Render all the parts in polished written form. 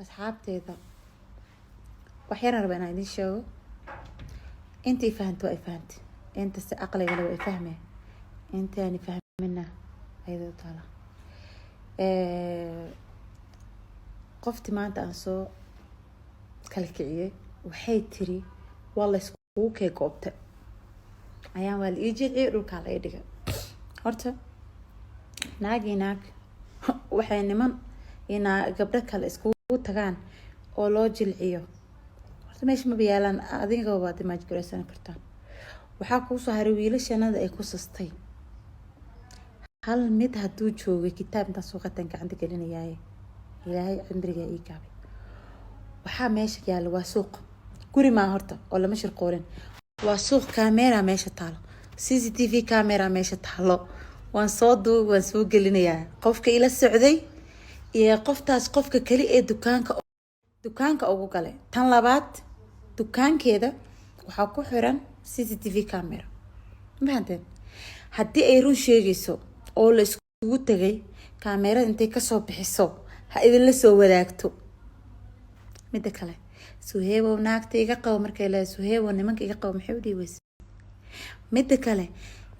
Asxaabteeda, wax yaraan raba inaan idin sheego. Intii fahanto waa i fahantay, inta si aqliga le waa i fahmee, intaani fahmina ayadoo taala. Qofti maanta aan soo kala kiciyey waxay tiri waa la iskugu kee goobtay, ayaan waa la ii jilciyey, dhulkaa la ii dhigay. Horta naag iyo naag waxay niman iyo gabdho kale iskugu tagaan oo loo jilciyo, horta meesha maba yaalaan. Adiga waad imagine garaysan kartaan. Waxaa kuusoo haray wiilashanada ay ku sastay. Hal mid hadduu joogay, kitaab intaan soo qataan gacanta gelinayaaye, Ilaahay cimrigaa ii gaabay. Waxaa meesha yaalla waa suuq, guri maa horta oo lama shirqoolin, waa suuq. Camera meesha taalo, CCTV camera meesha taalo. Waan soo duub, waan soo gelinayaa qofka ila socday iyo qoftaas, qofka keli ee dukaanka ugu galay. Tan labaad, dukaankeeda waxaa ku xiran CCTV camera. Ma fahanteen? Haddii ay run sheegayso oo la iskugu tegay, kaamerada intay kasoo bixiso ha idinla soo wadaagto. Midda kale, "Suheebow, naagta iga qabo" markay leedahay, "Suheebow, nimanka iga qabo," maxay u dhihi weyse? Midda kale,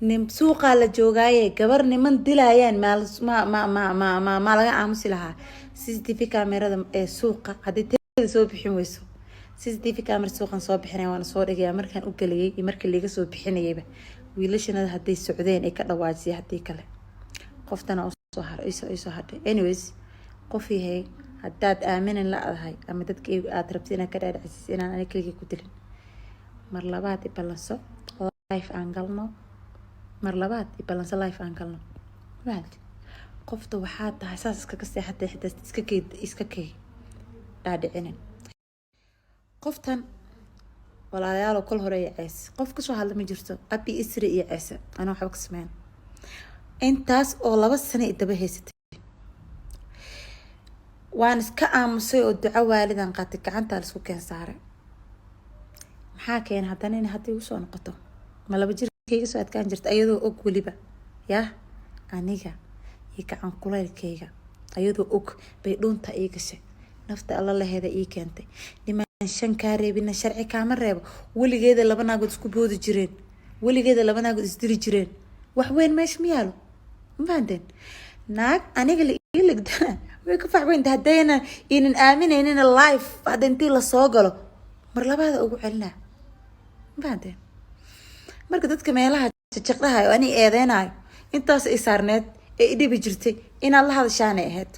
nin suuqaa la joogaaye, gabar niman dilayaan maa ma ma ma ma ma ma laga aamusi lahaa? CCTV camerada ee suuqa haddii teeda soo bixin weyso, CCTV camera suuqan soo bixinaya, waana soo dhigaya markaan u geliyay iyo markii liiga soo bixinayayba. Wiilashanada hadday socdeen ay ka dhawaajiyay, haddii kale qoftana usoo har isoo hadhay. Anyways, qof yahay haddaad aaminin la adahay ama dadka aad rabtid inaad ka dhaadhicisiis inaan aniga keligii ku dilin, mar labaad i ballanso, live aan galno. Mar labaad i ballanso, live aan galno. Mafahanti? Qofta waxaa tahay saas iskaga seexatay, xitaa iska kay dhaadhicinin. Qoftan, walaalayaal, kol hore iyo cees qof kasoo hadla ma jirto. Abi isri iyo ceese anaa waxba ka sameyn. Intaas oo 2 sano i daba haysatay, waan iska aamusay oo duco waalidan qaatay, gacantaa laisku keen saaray. Maxaa keena haddana inay hadda igu soo noqoto? Ma 2 jirkayga soo adkaan jirta, ayadoo og weliba yah aniga iyo gacan kulaylkayga, ayadoo og bay dhuunta ii gashay, nafta Alla laheeda ii keentay. Nimaan shan kaa reebina sharci kaama reebo. Weligeeda laba naagood isku boodi jireen, weligeeda laba naagood isdili jireen. Wax weyn meesha ma yaalo. Ma fahanteen? Naag aniga la ii ligdana way ka fax weynta. Haddayna inan aaminaynina, live hadda intii lasoo galo mar labaada ugu celinaa. Ma fahanteen? Marka dadka meelaha jajaqdhahayo, ani eedeynayo, intaas i saarneed ee i dhibi jirtay inaad la hadashaanay ahayd.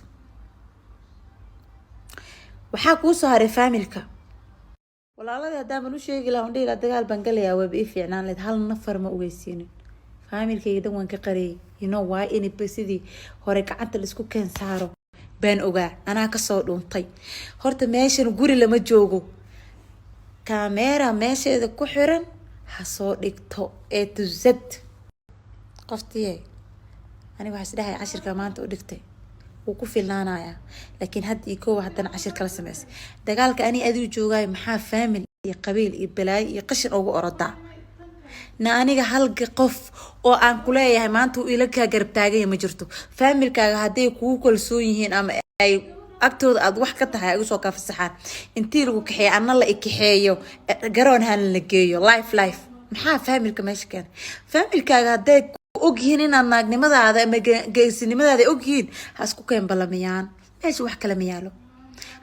Waxaa kuu soo haray family-ka, walaaladii. Haddaaban u sheegi lahaa, dhihi lahaa dagaal baan galayaa, waaba ii fiicnaan lahayd. Hal nafar ma ogeysiinin, family-kayga dhan waan ka qareeyay. You know why? In sidii hore gacanta laisku keen saaro baan ogaa, anaa kasoo dhuuntay. Horta meeshan guri lama joogo. Camera meesheeda ku xiran ha soo dhigto A to Z. Qoftiye, aniga waxaa isdhahay cashirka maanta u dhigtay wuu ku filnaanayaa, laakiin hadda iyo koowa haddana cashir kala sameysay. Dagaalka ani adigu joogaayo, maxaa family iyo qabiil iyo balaayo iyo qashin ugu orodaa? Na aniga halka qof oo aan kuleeyahay maanta uu ila kaa garab taaganya ma jirto. Family-kaaga hadday kugu kalsoon yihiin ama ay agtooda aad wax ka tahay, ay usoo kaa fasaxaan intii lagu kaxeeyo, anna la ikaxeeyo, garoon hana la geeyo, live live. Maxaa family-ka meesha keena? Family-kaaga hadday ogyihiin inaad naagnimadaada ama geesinimadaada ogyihiin, ha isku keen balamiyaan. Meesha wax kale ma yaalo.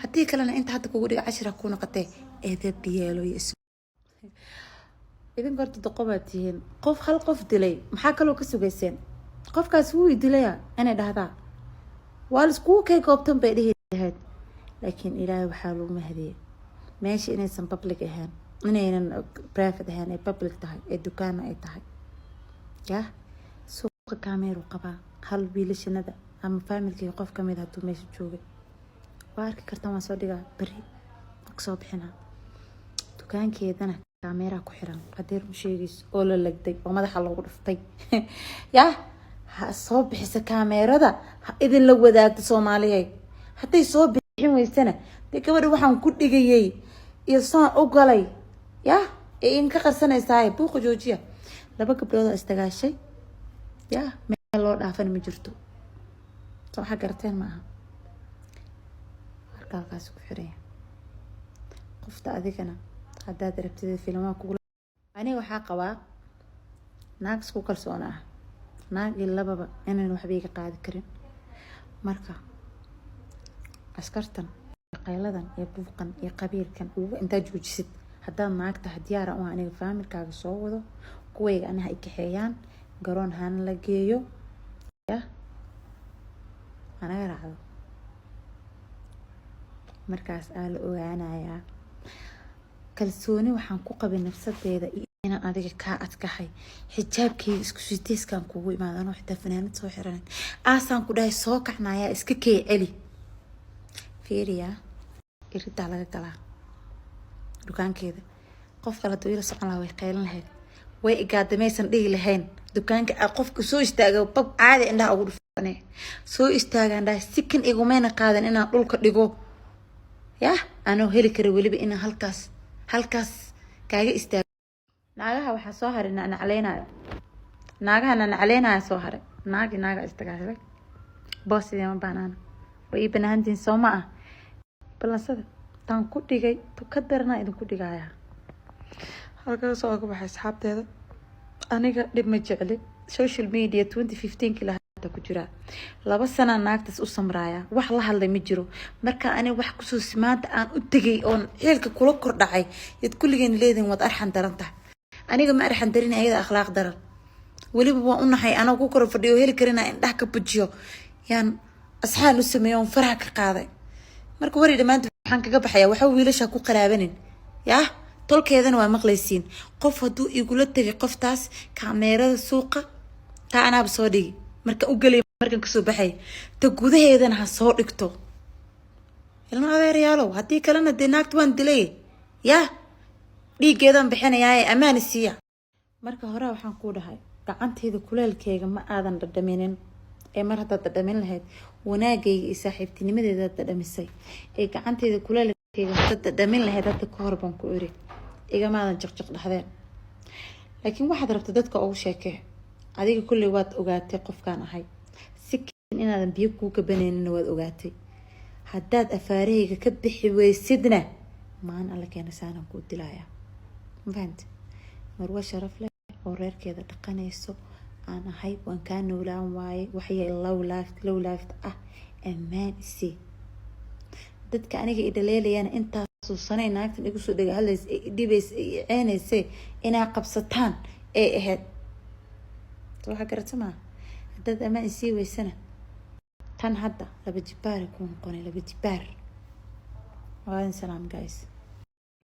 Haddii kalena, inta hadda kugu dhiga cashira kuu noqotee, edeb yeelo iyo idinka horta doqobaad tihiin. Qof hal qof dilay, maxaa kaloo ka sugayseen? Qofkaas wuu i dilaya inay dhahdaa, "Waa laiskugu kay goobtan," bay dhihi lahayd. Laakiin Ilaahay waxaa lagu mahadiyey meesha inaysan public ahayn, inaynan private ahayn, ay public tahay, ee dukaana ay tahay. Yah, suuqa kaameeru qabaa. Hal wiilashanada ama family-kayga qof kamid hadduu meesha joogay, waa arki kartaan. Waan soo dhigaa beri, kasoo bixinaa. Dukaankeedana kaameeraa ku xiran. Haddii run sheegayso oo la lagday oo madaxa loogu dhuftay, yah, ha soo bixisa kaameerada, ha idinla wadaagto Soomaaliyay. Hadday soo bixin weysana, dee gabadha waxaan ku dhigayay iyo saan u galay yah ee idinka qarsanaysaay. Buuqa joojiya. Laba gabdhood oo isdagaashay yah, meel loo dhaafana ma jirto. Soo waxaa garateen ma aha? Marka Warka halkaas ku xiranya. Qofta adigana haddaad rabtid filmaha kugula, aniga waxaa qabaa naag isku kalsoon ah, naag iyo lababa inaan waxba iga qaadi karin. Marka askartan, qayladan iyo buuqan iyo qabiilkan ugu intaa joojisid, haddaad naag tahay diyaara u aniga family-kaaga soo wado, kuwayga anaha i kaxeeyaan, garoon hana la geeyo, ya anaga raacdo. Markaas aa la ogaanayaa kalsooni waxaan ku qabay nafsadeeda iyo inaan adiga kaa adkahay. Xijaabkeyga isku siteyskaan kugu imaada, anoo xitaa fanaanad soo xiran aasaan ku dhahay, soo kacnayaa, iska kee celi. Fiiriya, iridaa laga galaa dukaankeeda. Qof kale haduu ila socon lahaa, way qaylan lahayd, way igaadamaysan dhihi lahayn. Dukaanka qofka soo istaaga, bab caadi indhaha ugu dhufane, soo istaagaan dhahay, sikan igumayna qaadan inaan dhulka dhigo. Yah, anoo heli kara weliba inaan halkaas halkaas kaaga istaago. Naagaha waxaa soo haray nacnacleynayo, naagaha nacnacleynaya soo haray. Naagi naaga istagaashay, boos idima banaana, way ii banaantihiin, soo ma ah? Balansada taan ku dhigay to ka daranaa idinku dhigaya. Halkaas oo ka baxay asxaabteeda. Aniga dhib ma jecli. Social media 2015 kii lahada ku jiraa, 2 sanaa naagtaas u samraaya, wax la hadlay ma jiro. Marka aniga wax kusoo maanta aan u tegay oon xiilka kula kordhacay, yad kulligeen leedihin waad arxan daran tahay. Aniga ma arxan darin, ayada akhlaaq daran. Weliba waan u naxay, anoo ku kor fadhiyo heli karina indhaha ka bujiyo, yaan asxaan u sameeyo oon faraha ka qaaday. Marka wari dhammaanta waxaan kaga baxayaa, waxba wiilasha ku qaraabanin. Yah, tolkeedana waa maqlaysiin. Qof hadduu igula tegay qoftaas, kaameerada suuqa taa anaaba soo dhigi marka u gelay, markan kasoo baxay, ta gudaheedana ha soo dhigto, ilma adeeryaalow. Haddii kalena dee naagta waan dilay, yah, dhiiggeedaan bixinayaaye, ammaani siiya. Marka hore waxaan kuu dhahay, gacanteyda kuleelkeyga ma aadan dhadhaminin ee mar haddaad dhadhamin lahayd, wanaagayga iyo saaxiibtinimadeedaad dhadhamisay ee gacanteyda kuleelkeyga haddaad dhadhamin lahayd, hadda ka hor baan ku iri, igamaadan jiqjiq dhahdeen. Laakiin waxaad rabta dadka ugu sheekee. Adiga kulley waad ogaatay qofkaan ahay, si inaadan biyo kuu kabaneynina waad ogaatay. Haddaad afaarahayga ka bixi weysidna, maalin Alla keena saanaan kuu dilayaa. Ma fahamti? Marwo sharaf leh oo reerkeeda dhaqanayso aan ahay, waan kaa noolaan waaye. Waxyay low life, low life ah, ammaan isii. Dadka aniga i dhaleelayana, intaasuu sanay naagtan igu soo dhega hadlaysa ee idhibaysa ee i ceenaysa, inaa qabsataan ee ahayd. Waxaa garata maa? Haddaad ammaan isii weysana, tan hadda laba jibaar kuu noqonay, laba jibaar. Waa salaam, guys.